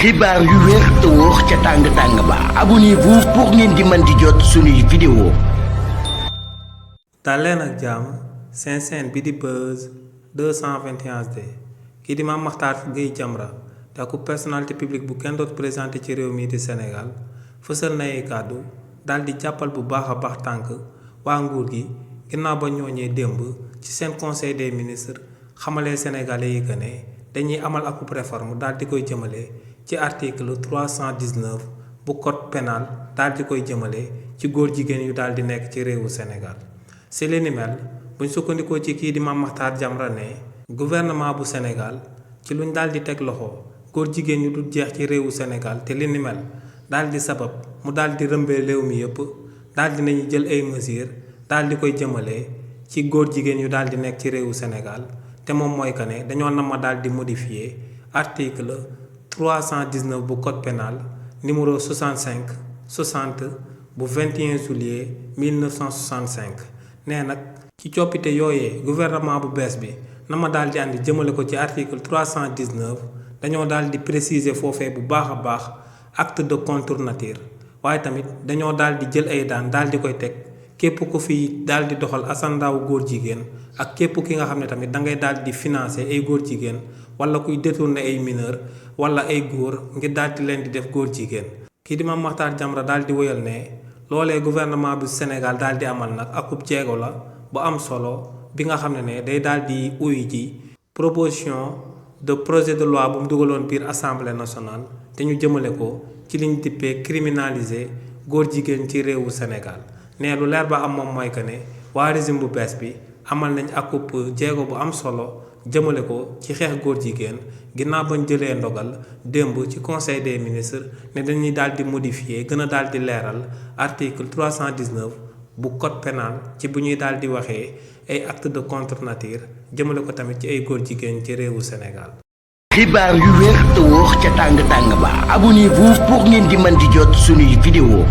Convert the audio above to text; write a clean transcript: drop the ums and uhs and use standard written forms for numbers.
xibaar yu wér te wóor ca tàng ba abonnez-vous pour ngeen di mën di jot suñuy vidéo. dal leen ak jàmm seen chaîne bi di Buzz 221 HD kii di Mame Mactar Gueye Jamra te ku personnalité publique bu kenn doot présenté ci réew mi di Sénégal fësal na ay kàddu daal di jàppal bu baax a baax tànk waa nguur gi ginnaaw ba ñooñee démb ci seen conseil des ministres xamalee sénégalais yi que ne dañuy amal akub réforme daal di koy jëmale ci article 319 bu code pénal daal di koy jëmale ci góor jigéen yu daal di nekk ci réewu Sénégal si li ni mel buñ sukkandikoo ci kii di Mame Mactar Jamra ne gouvernement bu Sénégal ci luñ daal di teg loxo góor jigéen yu dul jeex ci réewu Sénégal te li ni mel daal di sabab mu daal di rëmbee réew mi yëpp daal di nañu jël ay mesures daal di koy jëmale ci góor jigéen yu daal di nekk ci réewu Sénégal te moom mooy que ne dañoo nama daal di modifier article 319 bu code pénal numéro 65 60 bu 21 juillet 1965 nee nag ci coppite yooyee gouvernement bu bees bi nama daal di andi jëmale ko ci article 319 dañoo daal di préciser foofee bu baax a baax acte de contre nature waaye tamit dañoo daal di jël ay daan daal di koy teg képp ku fi daal di doxal asandaawu góor jigéen ak képp ki nga xam ne tamit da ngay daal di financer ay góor jigéen wala kuy détourner ay mineur wala ay góor ngir daal di leen di def góor jigéen. kii di Mame Mactar Jamra daal di wéyal ne loolee gouvernement bu Sénégal daal di amal nag akub jéego la bu am solo bi nga xam ne day daal di uyu ji proposition de projet de loi bu mu dugaloon biir assemblée nationale te ñu jëmale ko ci liñ dippee criminaliser góor jigéen ci réewu Sénégal. ne lu leer ba am moom mooy que ne waa régime bu bees bi amal nañ akub jéego bu am solo jëmale ko ci xeex góor jigéen ginnaaw bañ jëlee ndogal démb ci conseil des ministres ne dañuy daal di modifier gën a daal di leeral article 319 bu code pénal ci bu ñuy daal di waxee ay acte de contre nature jëmale ko tamit ci ay góor jigéen ci réewu Sénégal. xibaar yu wér te wóor ca tàng ba abonnez-vous pour ngeen di mën di jot suñuy vidéo.